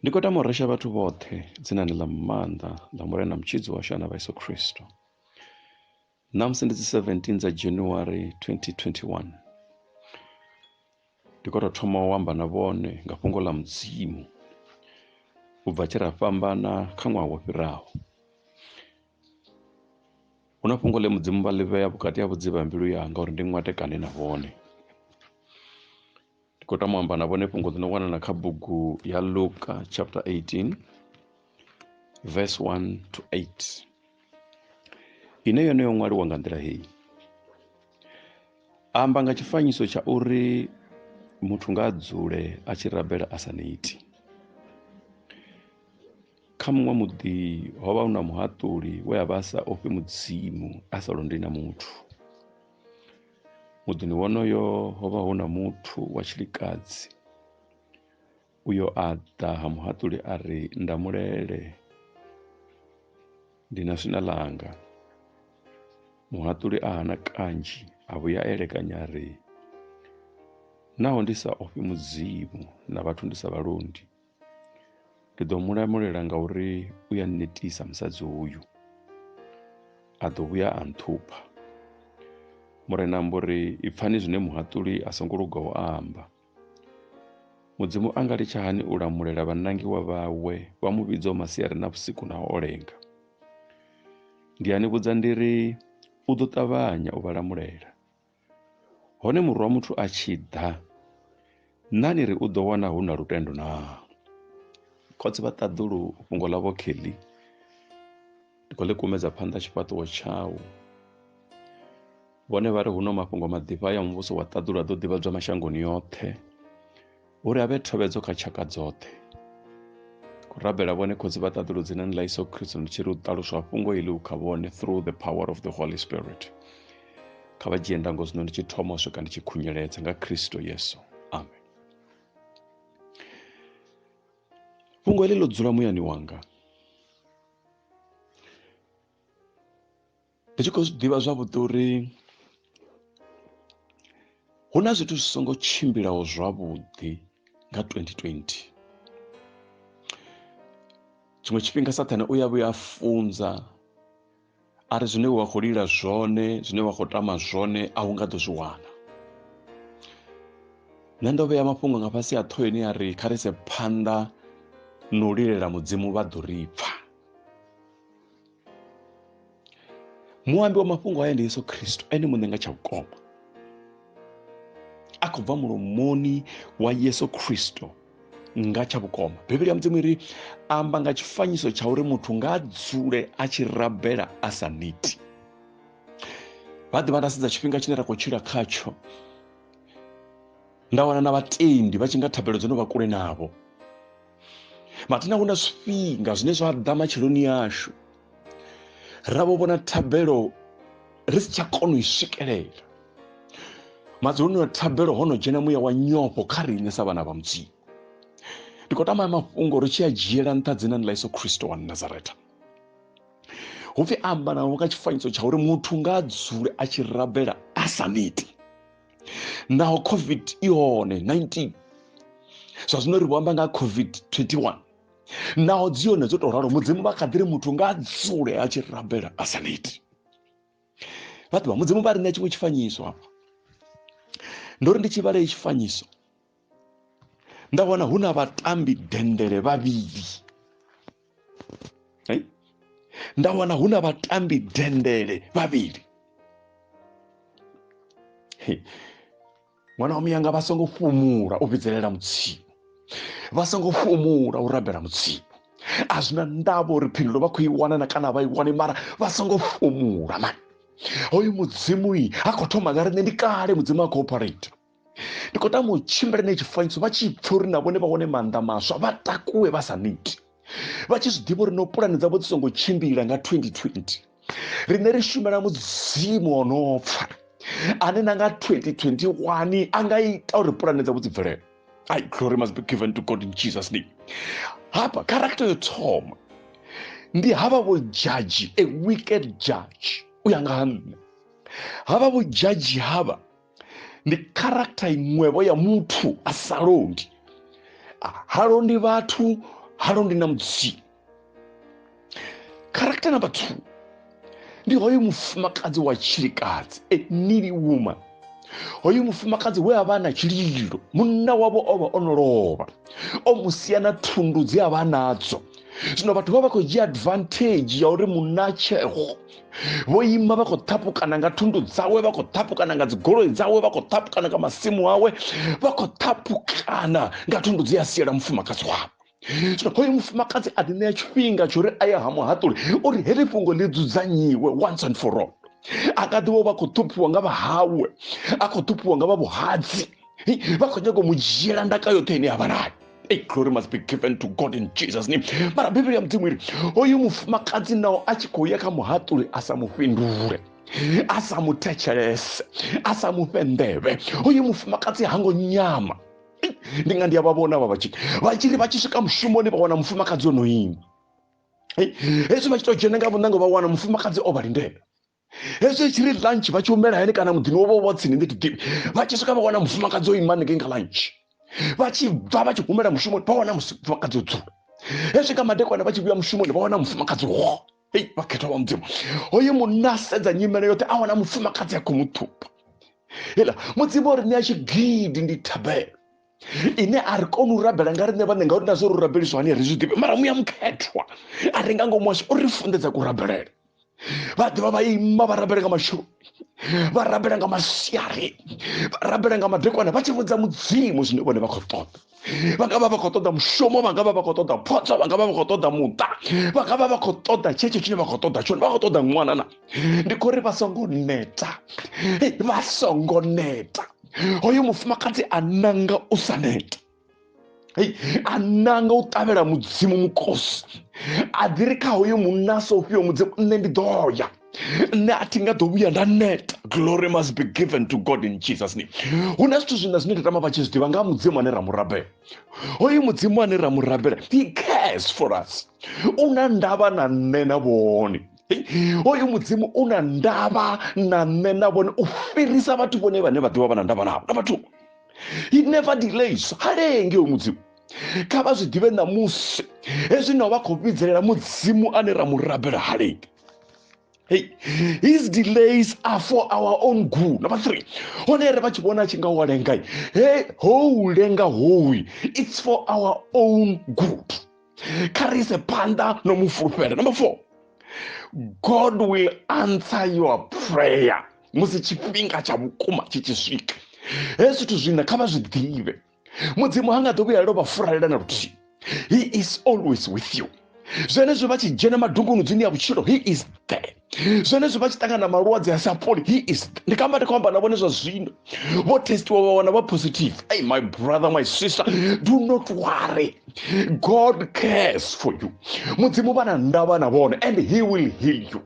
Ndi khou tama u resha vhathu vhoṱhe dzinani ḽa maanḓa ḽa Murena Mutshidzi washu ana vha Yesu Kristo. Ṋamusi ndi dzi 17 dza January 2021. Ndi khou tou thoma u amba na vhone nga fhungo ḽa Mudzimu u bva tshe ra fhambana kha ṅwaha wo fhiraho. Hu na fhungo ḽe Mudzimu vha ḽi vhea vhukati ha vhudzivha ha mbilu yanga uri ndi ṅwatekane na vhone. Ndi khou tama u amba na vhone fhungo ḽi no wanala kha bugu ya Luka chapter 18 verse 1 to 8 ine yone yo ṅwaliwa nga nḓila heyi. Amba nga tshifanyiso tsha uri muthu nga a dzule a tshi rabela a sa neti. Kha muṅwe muḓi ho vha hu na muhaṱuli we a vha a sa ofhi Mudzimu a sa londi na muthu. Muḓini wonoyo ho vha hu na muthu wa tshilikadzi, uyo a ḓa ha muhaṱuli a ri, Ndamulele, ndi na swina ḽanga. Muhaṱuli a hana kanzhi, a vhuya a elekanya a ri, Naho ndi sa ofhi Mudzimu na vhathu ndi sa vha londi, Ndi ḓo mu lamulela ngauri u ya nnetisa musadzi uyu, a ḓo vhuya a nṱhupha. Murena a mbo ri, Ipfani zwine muhaṱuli a songo lugaho a amba. Mudzimu a nga litsha hani u lamulela vhanangiwa vhawe vha mu vhidzaho masiari na vhusiku naho o lenga? Ndi a ni vhudza ndi ri, u ḓo ṱavhanya u vha lamulela. Hone murwa muthu a tshi ḓa, nṋa ni ri u ḓo wana hu na lutendo naa? Khotsi vha ṱaḓulu fhungo ḽa vho Kelly ndi khou ḽi kumedza phanḓa tshifhaṱuwo tshau. Vhone vha ri huno mafhungo maḓifha ya muvhuso wa ṱaḓulu a ḓo ḓivhadzwa mashangoni yoṱhe uri a vhe thovhedzo kha tshaka dzoṱhe. Khou rabela vhone khotsi vha ṱaḓulu dzinani ḽa Yesu Kristo ndi tshi ri u ṱaluswa fhungo iḽi u kha vhone through the power of the Holy Spirit. Kha vha dzhie ndango zwino ndi tshi thoma u swika ndi tshi khunyeledza nga Kristo Yesu. Amen. Fhungo heḽi ḽo dzula muyani wanga. Ndi tshi khou zwi ḓivha zwavhuḓi uri hu na zwithu zwi songo tshimbilaho zwavhuḓi nga 2020. Tshiṅwe tshifhinga sathane u ya vhuya a funza a ri zwine wa khou lila zwone, zwine wa khou tama zwone a u nga ḓo zwi wana. Nṋe ndo vhea mafhungo nga fhasi ha ṱhoho ine ya ri kha ri ise phanḓa na u lilela Mudzimu vha ḓo ri pfha. Muambi wa mafhungo haya ndi Yesu Kristo ene muṋe nga tsha vhukoma. A khou bva mulomoni wa Yesu Kristo nga tsha vhukoma. Bivhili ya Mudzimu iri amba nga tshifanyiso tsha uri muthu nga a dzule a tshi rabela a sa neti. Vha ḓivha nda sedza tshifhinga tshine ra khou tshila khatsho, nda wana na vhatendi vha tshi nga thabelo dzo no vha kule navho. Mathina hu na zwifhinga zwine zwa ḓa matsheloni ashu ra vho vhona thabelo ri si tsha kona u i swikelela. Madzuloni a thabelo ho no dzhena muya wa nyofho kha riṋe sa vhana vha Mudzimu. Ndi khou tama mafhungo ri tshi a dzhiela nṱha dzinani ḽa Yesu Kristo wa Nazaretha. Hu pfi amba navho nga tshifanyiso tsha uri muthu nga a dzule a tshi rabela a sa neti. Naho COVID i hone 19, zwa zwino ri vho amba nga COVID-21, naho dzi hone dzo tou ralo, Mudzimu vha kha ḓi ri muthu nga a dzule a tshi rabela a sa neti. Vha ḓivha Mudzimu vha ri ṋea tshiṅwe tshifanyiso hafha. Ndo ri ndi tshi vhala tshifanyiso nda wana hu na vhatambi dendele vhavhili. Hey? Nda wana hu na vhatambi dendele vhavhili. Hey. Ṅwana wa muyanga vha songo fhumula u vhidzelela Mudzimu, vha songo fhumula u rabela Mudzimu. A zwi na ndavha uri phindulo vha khou i wana na kana vha i wani, mara vha songo fhumula mani. Hoyu Mudzimu ha khou thoma nga riṋe, ndi kale Mudzimu a khou operate. Ndi khou tama u tshimbila na tshifanyiso vha tshi pfa uri na vhone vha wane maanḓa maswa, vha takuwe vha sa neti, vha tshi zwi ḓivha uri no pulane dzavho dzi songo tshimbila nga 2020. Riṋe ri shumela Mudzimu o no pfa, ane na nga 2021 a nga ita uri pulane dzavho dzi bvelele. I glory must be given to God in Jesus name. Hafha character yo thoma ndi havha vho judge, a wicked judge. U ya nga ha nṋe, havha vho judge havha ndi character iṅwevho ya muthu a sa londi. Ha londi vhathu, Ha londi na muthihi. Character number 2 ndi hoyu mufumakadzi wa tshilikadzi, a needy woman. Hoyu mufumakadzi we a vha na tshililo, munna wavho o vha o no lovha, o mu sia na thundu dze a vha nadzo. Zwino vhathu vha vha khou dzhia advantage ya uri munna tshego, vho ima vha khou ṱhapukana nga thundu dzawe, vha khou ṱhapukana nga dzigoloi dzawe, vha khou ṱhapukana nga masimu awe, vha khou ṱhapukana nga thundu dze a siela mufumakadzi wawe. Zwino hoyu mufumakadzi a ḓi ṋea tshifhinga tsho uri a ye ha muhaṱuli uri heḽi fhungo ḽi dzudzanyiwe once and for all. A nga ḓi vha vha khou ṱhuphiwa nga vhahawe, a khou ṱhuphiwa nga vha vhuhadzi, vha khou nyaga u mu dzhiela ndaka yoṱhe ine a vha nayo. A glory must be given to God in Jesus' name. Mara Bivhili ya Mudzimu iri hoyu mufumakadzi naho a tshi khou ya kha muhaṱuli a sa mu fhindule, a sa mu thetshelese, a sa mu fhe nḓevhe, hoyu mufumakadzi ha ngo nyama. Ndi nga ndi a vha vhona vha vha tshi ri vha tshi swika mushumoni vha wana mufumakadzi o no ima. Hezwi vha tshi tou dzhena nga vhuṋango vha wana mufumakadzi o vha lindela. Hezwi tshi ri lunch vha tshi humela hayani kana muḓini wovho wa tsini ndi ḓivhi, vha tshi swika vha wana mufumakadzi o ima hanengei nga lunch. Vha tshi bva vha tshi humela mushumoni vha wana mufumakadzi o dzula. Hezwi nga madekwana vha tshi vhuya mushumoni vha wana mufumakadzi wo. Hei vhakhethwa vha Mudzimu, hoyu munna a sedza nyimele yoṱhe a wana mufumakadzi a khou mu ṱhupha. Heiḽa Mudzimu o ri ṋea tshigidi ndi thabelo ine a ri koni u rabela nga riṋe vhaṋe ngauri na zwo ri rabeliswa hani ri zwi ḓivhi, mara muya mukhethwa a re nga ngomu hashu o ri funḓedza kurabelele. Vha ḓivha vha ima vha rabela nga mashudu, vha rabela nga masiari, vha rabela nga madekwana vha tshi vhudza Mudzimu zwine vhone vha khou ṱoḓa. Vha nga vha vha khou ṱoḓa mushumo, vha nga vha vha khou ṱoḓa photso, vha nga vha vha khou ṱoḓa muṱa, vha nga vha vha khou ṱoḓa tshetsho tshine vha khou ṱoḓa tshone, vha khou ṱoḓa ṅwana na. Ndi khou ri vha songo neta, vha songo neta. Hoyo mufumakadzi a nanga u sa neta, a nanga u ṱavhela Mudzimu mukosi, a ḓi ri kha hoyo munna a sa ofhiho Mudzimu, nṋe ndi ḓo ya, nṋe a thi nga ḓo vhuya nda neta. Glory must be given to God in Jesus' name. Hu na zwithu zwine zwine ndi tama vha tshi zwi ḓivha nga Mudzimu ane ra mu rabela. Hoyu Mudzimu ane ra mu rabela, he cares for us. U na ndavha na nṋe na vhone. Hoyu Mudzimu u na ndavha na nṋe na vhone u fhirisa vhathu vhone vhane vha ḓivha vha na ndavha navho. Na vhathu, he never delays. Ha lengi hoyu Mudzimu. Kha vha zwi ḓivhe ṋamusi hezwi no vha khou vhidzelela Mudzimu ane ra mu rabela ha lengi. Hey, his delays are for our own good. Number 3, hone ri vha tshi vhona tshi nga wa lenga, hey, ho lenga howi, it's for our own good. Kha ri ise phanḓa no mu fulufhela. Number 4, God will answer your prayer musi tshifhinga tsha vhukuma tshi tshi swika. Hezwi zwithu zwine kha vha zwi ḓivhe, Mudzimu ha nga ḓo vhuya lovha furalela na luthihi. He is always with you. Zwenezwo vha tshi dzhena madunguni dzini ya vhutshilo, he is there. Zwenezwo vha tshi ṱangana na malwadze a sa fholi, he is there. Ndi kamba ndi khou amba na vhone zwa zwino, vho testiwa vha wana vha positive. Hey, my brother, my sister, do not worry. God cares for you. Mudzimu vha na ndavha na vhone, and he will heal you.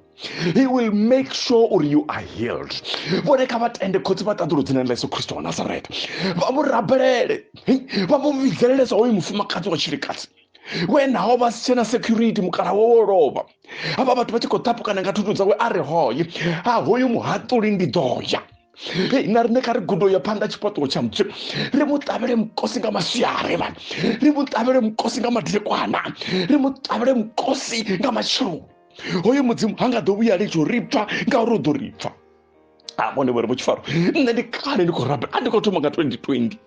He will make sure uri you are healed. Vhone kha vha tende khotsi vha ṱaḓulu dzinani ḽa Yesu Kristo wa Nazareta, vha mu rabelele, vha mu vhidzelele sa hoyu mufumakadzi wa tshilikadzi we naho vha si tshena security, mukala wawe wo lovha, havha vhathu vha tshi khou ṱhapukana nga thundu dzawe, a ri hoyi ha hoyu muhaṱuli ndi ḓo ya. Hei, na riṋe kha ri gudo ya phanḓa tshifhaṱuwo tsha Mudzimu, ri mu ṱavhele mukosi nga masiari, vhana ri mu ṱavhele mukosi nga madekwana, ri mu ṱavhele mukosi nga matsheloni. Hoyu Mudzimu ha nga ḓo vhuya litsho ri pfa, ngauri u ḓo ri pfa. A vhone vhori vho tshifaro, nṋe ndi kale ndi khou rabela, a ndi khou thoma nga 2020,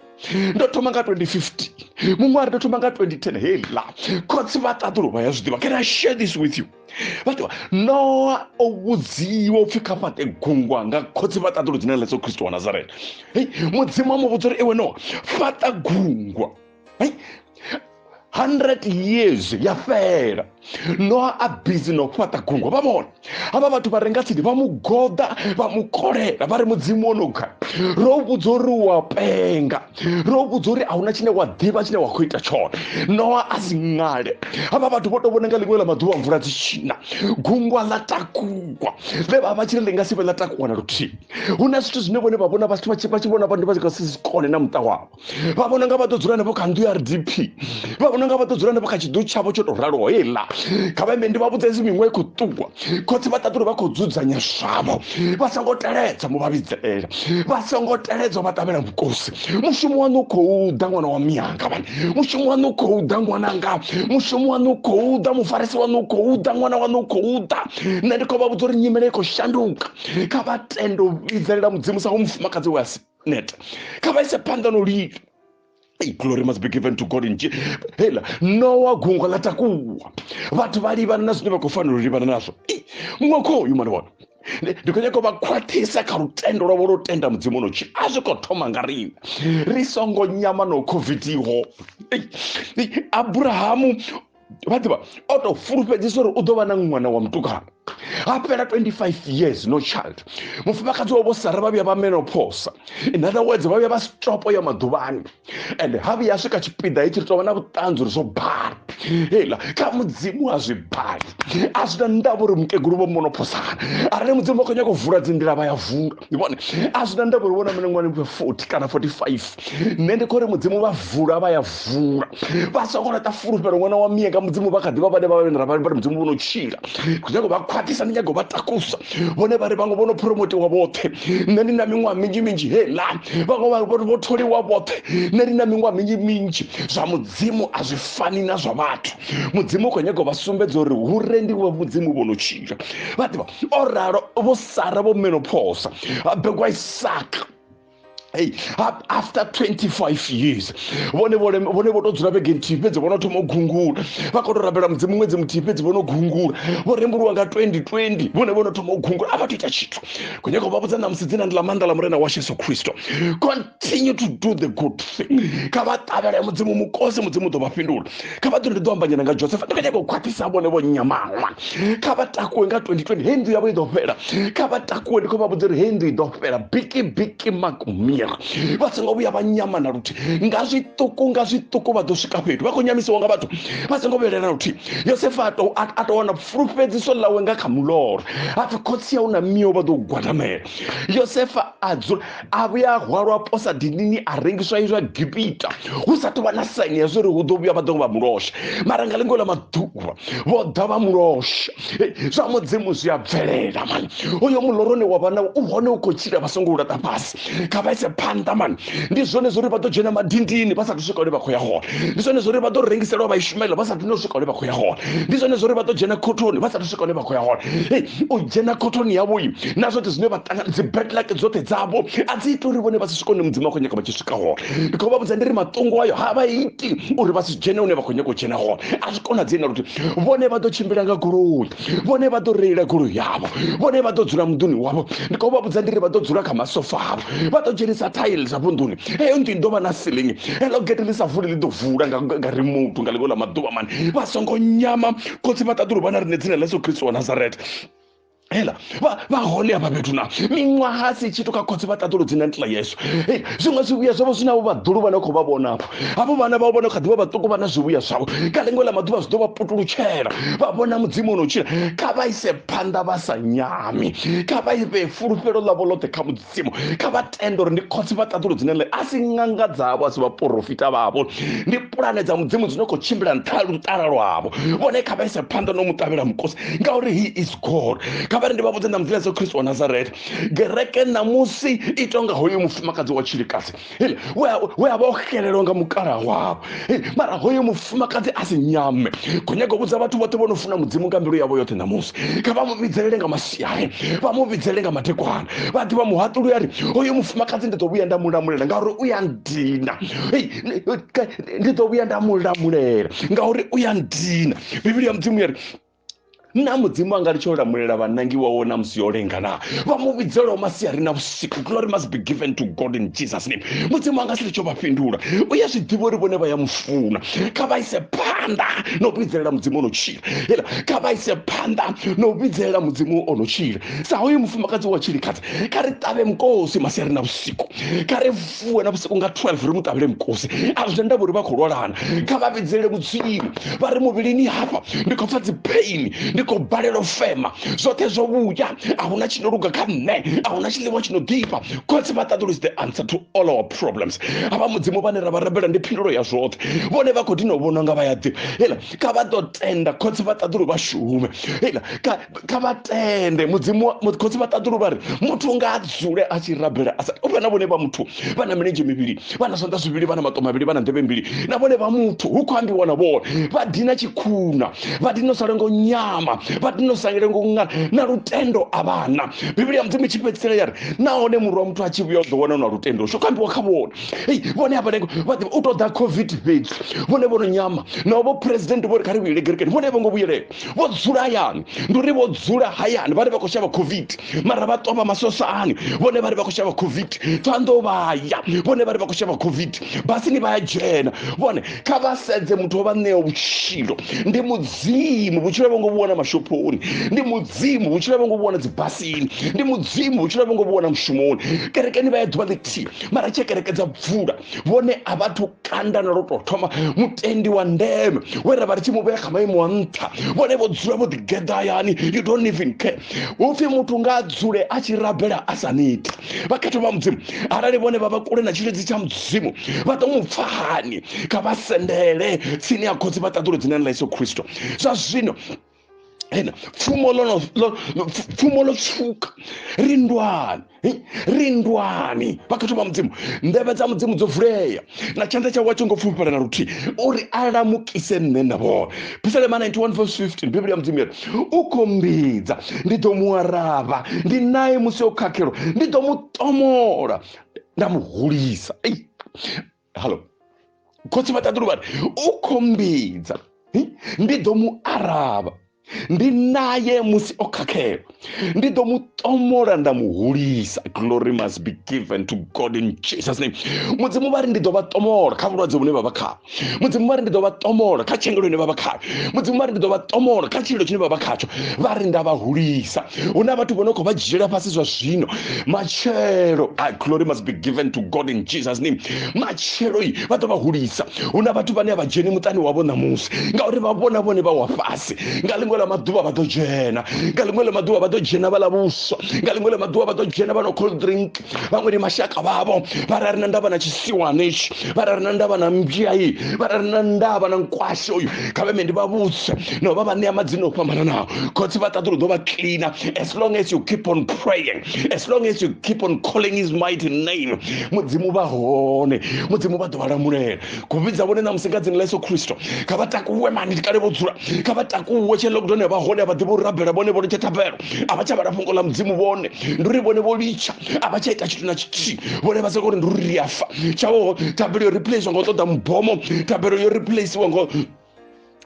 ndo thoma nga 2050, muṅwe ari ndo thoma nga 2010. Heiḽa khotsi vha ṱaḓulu vha ya zwi ḓivha. Can I share this with you? Vha ḓivha Noa o vhudziwa upfhi kha fhaṱe gungwa nga khotsi vha ṱaḓulu dzina ḽa Yesu Kristo wa Nazareta. Hei, Mudzimu a mu vhudza uri iwe Noa fhaṱa gungwa. Hei, 100 years ya fhela, Noa a busy no fhaṱa gungwa. Vha vhona havha vhathu vha re nga tsini vha mu goḓa, vha mu kolela, vha ri Mudzimu o no kha ro vhudza uri wa penga, ro vhudza uri a huna tshine wa ḓivha tshine wa khou ita tshone. Noa a si ṅale. Havha vhathu vho to vhona nga ḽiṅwe ḽa maḓuvha mvula dzi tshina, gungwa ḽa takuwa, ḽe vha vha tshi ri ḽi nga si vhe ḽa takuwa na luthihi. Hu na zwithu zwine vhone vha vhona vhathu vha tshi vhona vhathu vha nga si kone na muṱa wavho, vha vhona nga vha ḓo dzula navho kha nnḓu ya RDP, vha vhona nga vha ḓo dzula navho kha tshiḓu tshavho tsho to raloho. Heiḽa kha vha ime ndi vha vhudze hezwi miṅwe i khou ṱuwa. Khotsi vha vha ṱaḓulu vha khou dzudzanya zwavho. Vha songo teledza mu vha vhidzelela, vha songo teledza vha ṱavhela mukosi. Mushumo waṋu u khou ḓa ṅwana wa miyanga vhani, mushumo waṋu u khou ḓa ṅwananga, mushumo waṋu u khou ḓa, mufarisi waṋu u khou ḓa, ṅwana waṋu u khou ḓa. Nṋe ndi khou vha vhudza uri nyimele i khou shanduka. Kha vha tende u vhidzelela Mudzimu sa mufumakadzi we a si neta, kha vha ise phanḓa no lila. Hey, glory must be given to God in Jesus. Hela, Noa gungwa ḽa takuwa. Vhathu vha livhana na zwine vha khou fanela u livhana nazwo. Muṅwe khoyu mani vhona. Ndi khou nyaka u vha khwaṱhisa kha lutendo lwavho lwo tenda Mudzimu no tshi. A zwi khou thoma nga riṋe. Ri songo nyama no COVID-ho. Abrahamu vha ḓivha o tou fulufhedzisa uri u ḓo vha na ṅwana wa mutukana. Ha fhela 25 years no child. Mufumakadzi wavho Sara vha vhuya vha menopause. In other words, vha vhuya vha stopo ya maḓuvhani. And ha vhuya swika tshipiḓa itshi ri tou vha na vhuṱanzi uri zwo bala. Heiḽa kha Mudzimu a zwi bali. A zwi na ndavha uri mukegulu vho monophosana. Arali Mudzimu vha khou nyaka u vula dzinḓila vha ya vula. Ndi vhone a zwi na ndavha uri vhona mine ṅwana 40 kana 45. Nṋe ndi khou ri Mudzimu vha vula vha ya vula. Vha songo laṱa fulufhelo ṅwana wa miya nga Mudzimu vha kha ḓivha vhane vha vha vha ri Mudzimu vho no tshila. Khou nyaga u vha khwaṱhisa, ndi nyaga u vha takusa. Vhone vha ri vhaṅwe vho no promotiwa vhoṱhe, nṋe ndi na miṅwaha minzhi minzhi heiḽa. Vhaṅwe vho tholiwa vhoṱhe, nṋe ndi na miṅwaha minzhi minzhi. Zwa Mudzimu a zwi fani na zwa vhathu. Mudzimu u khou nyaga u vha sumbedza uri hu rendiwe Mudzimu vho no tshila. Vha ḓivha o ralo vho Sara vho menopause, ha begwa Isaka. Hey, after 25 years vhone vhone vho to dzula vhege nthihi fhedzi vho no thoma u gungula. Vha khou tou rabela Mudzimu ṅwedzi muthihi fhedzi vho no gungula. Vho rembuluwa nga 2020 vhone vho no thoma u gungula. A vha thu ita tshithu. Khou nyaga u vha vhudza ṋamusi dzina ndi ḽa maanḓa ḽa Murena washu Yesu Kristo. Continue to do the good thing. Kha vha ṱavhele Mudzimu mukosi, Mudzimu u ḓo vha fhindula. Kha vha ḓo ndi ḓo ambanyana nga Joseph. Ndi khou nyaga u khwaṱhisa vhone vho nyamaṅwa. Kha vha takuwe nga 2020 heyi nnḓu yavho i ḓo fhela. Kha vha takuwe, ndi khou vha vhudza uri heyi nnḓu i ḓo fhela. Biki biki makumira. Vha songo vhuya vha nyama na luthihi. Nga zwiṱuku vha ḓo swika fhethu. Vha khou nyamisiwa nga vhathu. Vha songo vhuyelela na luthihi. Yosefa a to wana fulufhedziso ḽawe nga kha muloro. Ha pfi khotsi yau na miyo vha ḓo gwadamela. Yosefa a dzula a vhuya a hwalwa posa dinini a rengiswa izwa Gipita. Hu sa tou vha na saini ya zwori hu ḓo vhuya vha ḓo vha mulosha. Mara nga ḽiṅwe ḽa maḓuvha vho ḓa vha mulosha. Zwa Mudzimu zwi a bvelela mani. Hoyo muloroni wa vha nawo u hone u khou tshila, vha songo u laṱa fhasi. Kha vha ise phanḓa mani. Ndi zwone zwori vha ḓo dzhena madindini vha sathu swika hune vha khou ya hone. Ndi zwone zwori vha ḓo rengiselwa vha Ishmael vha sathu no swika hune vha khou ya hone. Ndi zwone zwori vha ḓo dzhena khothoni vha sathu swika hune vha khou ya hone. Hey, u dzhena khothoni yavho na zwoṱhe zwine vha ṱangana dzi bad luck dzoṱhe dzavho a dzi iti uri vhone vha si swike hune Mudzimu a khou nyaka vha tshi swika hone. Ndi khou vha vhudza ndi ri maṱungu ayo ha vha iti uri vha si dzhene hune vha khou nyaka u dzhena hone. A zwi konadzei na luthihi. Vhone vha ḓo tshimbila nga goloi, vhone vha ḓo reila goloi yavho, vhone vha ḓo dzula muḓuni wavho. Ndi khou vha vhudza ndi ri vha ḓo dzula kha masofa avho, vha ḓo dzhenisa tiles afho nḓuni. Heyo nnḓu i ḓo vha na ceiling, heḽo gate ḽi sa vuli ḽi ḓo vula nga remote nga ḽiṅwe ḽa maḓuvha mani. Vha songo nyama. Khotsi vha ṱaḓulu vha na riṋe dzina ḽa Yesu Kristo wa Nazareth. Hela vha hone afha fhethu na miṅwaha si tshithu kha khotsi vha ṱaḓulu dzina ḽa Yesu. Hey, zwiṅwe zwivhuya zwavho zwine avho vhaḓulu vhane khou vha vhona afho, havho vhana vha vhone kha ḓivha vhaṱuku vha na zwivhuya zwavho. Kha ḽiṅwe ḽa maḓuvha zwi ḓo vha putulutshela vha vhona Mudzimu o no tshila. Kha vha ise phanḓa vha sa nyami, kha vha vhee fulufhelo ḽavho ḽoṱhe kha Mudzimu. Kha vha tende uri ndi khotsi vha ṱaḓulu dzina ḽe a si ṅanga dzavho, a si vhaporofita vhavho, ndi pulane dza Mudzimu dzi no khou tshimbila nṱha ha luṱala lwavho. Vhone kha vha ise phanḓa no mu ṱavhela mukosi ngauri he is God. Kha vha ri ndi vha vhudze na Mudzimu Yesu Kristo wa Nazareth, gereke ṋamusi i tonga hoyu mufumakadzi wa tshilikadzi we a vha o xelelwa nga mukala wavho. Mara hoyo mufumakadzi a si nyame. Khou nyaga u vhudza vhathu vhoṱhe vho no funa Mudzimu nga mbilu yavho yoṱhe ṋamusi, kha vha mu vhidzelele nga masiari, vha mu vhidzelele nga madekwana. Vha ḓivha muhaṱuli a ri hoyo mufumakadzi ndi ḓo vhuya nda mu lamulela ngauri u ya ndina. Ndi ḓo vhuya nda mu lamulela ngauri u ya ndina. Bivhili ya Mudzimu ya ri na Mudzimu anga ri tsho lamulela vhanangi wawe na musi yo lenga na vha mu vhidzelaho masiari na vhusiku. Glory must be given to God in Jesus name. Mudzimu anga si ri tsho vha fhindula, u ya zwi ḓivha uri vhone vha ya mufuna. Kha vha ise phanḓa no vhidzelela Mudzimu o no tshila. Hela, kha vha ise phanḓa no vhidzelela Mudzimu o no tshila. Sa hoyu mufumakadzi wa tshilikadzi, kha ri ṱavhe mukosi masiari na vhusiku, kha ri vuwe na vhusiku nga 12 ri mu ṱavhele mukosi. A zwi ndavha uri vha khou lwalana, kha vha vhidzelele Mudzimu vha ri muvhilini hafha ndi khou pfa dzi pain, ndi khou balelwa u fema, zwoṱhe zwo vhuya, a huna tshi no luga kha nṋe, a huna tshiḽiwa tshi no ḓifha. Khotsi vha ṱaḓulu is the answer to all our problems. Havha Mudzimu vhane ra vha rabela ndi phindulo ya zwoṱhe. Vhone vha khou dina u vhona nga vha ya ḓivha. Heiḽa kha vha ḓo tenda khotsi vha ṱaḓulu vha shume. Heiḽa kha vha tende Mudzimu, khotsi vha ṱaḓulu vha ri muthu nga a dzule a tshi rabela a sa u na vhone vha muthu vha na milenzhe mivhili, vha na zwanḓa zwivhili, vha na maṱo mavhili, vha na nḓevhe mbili, na vhone vha muthu hu khou ambiwa na vhone. Vha dina tshikhuna, vha dina u sa lenga u nyama, vha dina u sa lenga u ṅala, na lutendo a vhana. Bivhili ya Mudzimu i tshi fhedzisela ya ri nahone murwa muthu a tshi vhuya u ḓo wana na lutendo. Zwo khou ambiwa kha vhone. Ei vhone a vha lenga, vha ḓivha u tou ḓa COVID fhedzi, vhone vho no nyama. Naho vho president vho ri kha ri vhuyele kerekeni, vhone vho ngo vhuyelela, vho dzula hayani. Ndi uri vho dzula hayani vha ri vha khou shavha COVID, mara vha ṱwa vha masosani, vhone vha ri vha khou shavha COVID. Ṱhohoyanḓou vha ya, vhone vha ri vha khou shavha COVID. Basini vha ya dzhena. Vhone kha vha sedze muthu o vha ṋea vhutshilo ndi Mudzimu. Vhutshilo vho ngo vhu wana mashophoni, ndi Mudzimu. Vhutshilo vho ngo vhu wana dzibasini, ndi Mudzimu. Vhutshilo vho ngo vhu wana mushumoni. Kerekeni vha ya ḓuvha ḽithihi, mara tshe kereke dza bvula vhone a vhathu kanda na lwo tou thoma. Mutendi wa ndeme we ra vha ri tshi mu vhea kha maimo a nṱha, vhone vho dzula vho ḓigeḓa hayani. You don't even care. Hupfi muthu nga a dzule a tshi rabela a sa neti. Vhakhethwa vha Mudzimu, arali vhone vha vha kule na tshilidzi tsha Mudzimu, vha ḓo mu pfa hani? Kha vha sendele tsini ya khotsi vha ṱaḓulu dzinani ḽa Yesu Kristo. Zwa zwino ena pfumo pfumo ḽo tswuka, ri ndwani, ri ndwani. Vhakhethwa vha Mudzimu, nḓevhe dza Mudzimu dzo vulea na tshanḓa tshawe a tshi ngo pfufhifhala na luthihi uri a lamukise nṋe na vhone. Phisalema 91 verse 15, Bivhili ya Mudzimu ya ri u khou mbidza, ndi ḓo mu aravha, ndi naye musi o khakhelwa, ndi ḓo mu ṱomola nda mu hulisa. Ei, hallo, khotsi vha ṱaḓulu vha ri u khou mbidza, ndi ḓo mu aravha, ndi naye musi o khakhelwa, ndi ḓo mu ṱomola nda mu hulisa. Glory must be given to God in Jesus name. Mudzimu vha ri ndi ḓo vha ṱomola kha vhulwadze vhune vha vha khaho. Mudzimu vha ri ndi ḓo vha ṱomola kha tshengelo ine vha vha khayo. Mudzimu vha ri ndi ḓo vha ṱomola kha tshililo tshine vha vha khatsho. Vha ri nda vha hulisa. Hu na vhathu vho no khou vha dzhiela fhasi zwa zwino. Matshelo, glory must be given to God in Jesus name. Matshelo vha ḓo vha hulisa. Hu na vhathu vhane a vha dzheni muṱani wavho ṋamusi ngauri vha vhona vhone vha wa fhasi. Nga ḽiṅwe ḽa maḓuvha vha ḓo dzhena, nga ḽiṅwe ḽa maḓuvha vha ḓo dzhena vha ḽa vhuswa, nga ḽiṅwe ḽa maḓuvha vha ḓo dzhena vha no cold drink. Vhaṅwe ndi mashaka vhavho, vha ri a ri na ndavha na tshisiwana itshi, vha ri a ri na ndavha na mmbya iyi, vha ri a ri na ndavha na nkwashe uyu. Kha vhe ndi vha vhudze no vha vha ṋea madzina o fhambananaho. Khotsi vha ṱaḓulu ḓo vha cleaner as long as you keep on praying, as long as you keep on calling his mighty name. Mudzimu vha hone, Mudzimu vha ḓo vha lamulela. Khou vhidza vhone ṋamusi nga dzina ḽa Yesu Kristo. Kha vha takuwe mani, ndi kale vho dzula. Kha vha takuwe, tshe lockdown ya vha hone a vha ḓivhi u rabela vhone, vho litsha thabelo, a vha tsha vhala fhungo ḽa Mudzimu vhone. Ndi uri vhone vho litsha, a vha tsha ita tshithu na tshithihi. Vhone vha soko uri ndi uri ri a fa. Tshavho thabelo yo replace nga u ṱoḓa mubomo, thabelo yo replace ngo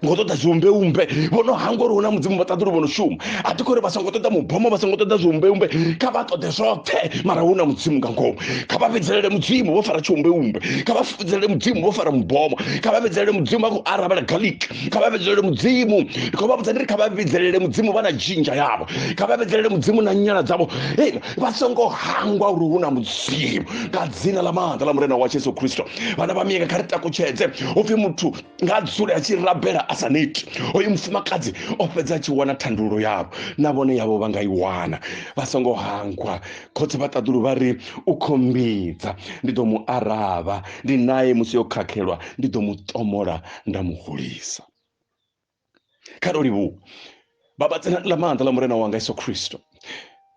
ṱoḓa zwiumbeumbe. Vho no hangwa uri hu na Mudzimu vha ṱaḓulu vho no shuma. A thi khou uri vha songo ṱoḓa mubomo, vha songo ṱoḓa zwiumbeumbe, kha vha ṱoḓe zwoṱhe, mara hu na Mudzimu nga ngomu. Kha vha vhidzelele Mudzimu vho fara tshiumbeumbe, kha vha vhidzelele Mudzimu vho fara mubomo, kha vha vhidzelele Mudzimu vha khou aravhela garlic, kha vha vhidzelele Mudzimu. Ndi khou vha vhudza ndi ri kha vha vhidzelele Mudzimu vha na ginger yavho, kha vha vhidzelele Mudzimu na nyala dzavho. Hey, vha songo hangwa uri hu na Mudzimu nga dzina ḽa maanḓa ḽa Murena wa Jesu Kristo. Vhana vha miyenga, kha ri takutshedze. Hupfi muthu nga dzule a tshi rabela a sa neti. Hoyu mufumakadzi o fhedza a tshi wana thandululo yavho, na vhone yavho vha nga i wana. Vha songo hangwa. Khotsi vha ṱaḓulu vha ri u khou mbidza, ndi ḓo mu aravha, ndi naye musi yo khakhelwa, ndi ḓo mu ṱomola nda mu hulisa. Kha ro livhuwa Baba dzina ḽa maanḓa ḽa Murena wanga Yesu Kristo.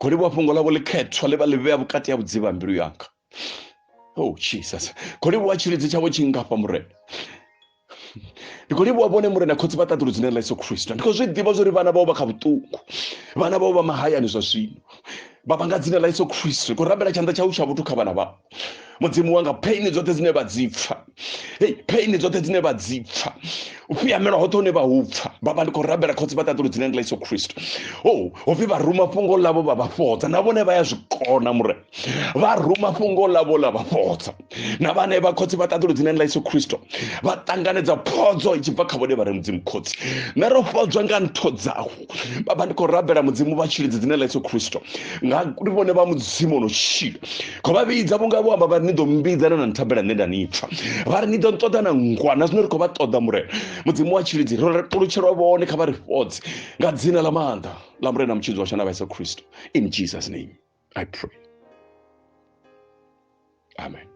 Khou livhuwa fhungo ḽavho ḽikhethwa ḽe vha ḽi vhea vhukati ha vhudzivha ha mbilu yanga. Oh Jesus, khou livhuwa tshilidzi tshavho tshingafha Murena. Ndi khou livhuwa vhone Murena khotsi vha ṱaḓulu dzina ḽa Yesu Kristo. Ndi khou zwi ḓivha zwa uri vhana vhao vha kha vhuṱungu, vhana vhao vha mahayani zwa zwino. Baba nga dzina ḽa Yesu Kristo, ndi khou rabela tshanḓa tshau tsha vhuthu kha vhana vhao. Mudzimu wanga, pain dzoṱhe dzine vha dzi pfa, hey, pain dzoṱhe dzine vha dzi pfa, u fhihamelwa hoṱhe hune vha hu pfa. Baba ndi khou rabela khotsi vha ṱaḓulu dzinani ḽa Yesu Kristo. Oh, hupfi vha ruma fhungo ḽavho vha vha fhodza, na vhone vha ya zwi kona Murena. Vha ruma fhungo ḽavho ḽa vha fhodza, na vhane vha khotsi vha ṱaḓulu dzinani ḽa Yesu Kristo vha ṱanganedza phodzo i tshi bva kha vhone vha re Mudzimu khotsi. Nṋe ro fhodzwa nga ntho dzau. Baba ndi khou rabela Mudzimu vha tshilidzi dzina ḽa Yesu Kristo, nga uri vhone vha Mudzimu ono tshila. Khou vha vhidza vhunga vho amba vha ri ni ḓo mmbidza na nthabela nṋe nda ni pfa, vha ri ni ḓo nṱoḓa na ngwana. Zwino ri khou vha ṱoḓa Murena Mudzimu wa tshilidzi, ro ṱulutshelwa vhone kha vha ri fhodze nga dzina ḽa maanḓa ḽa Murena Mutshidzi washu na Yesu Kristo. In Jesus name I pray. Amen.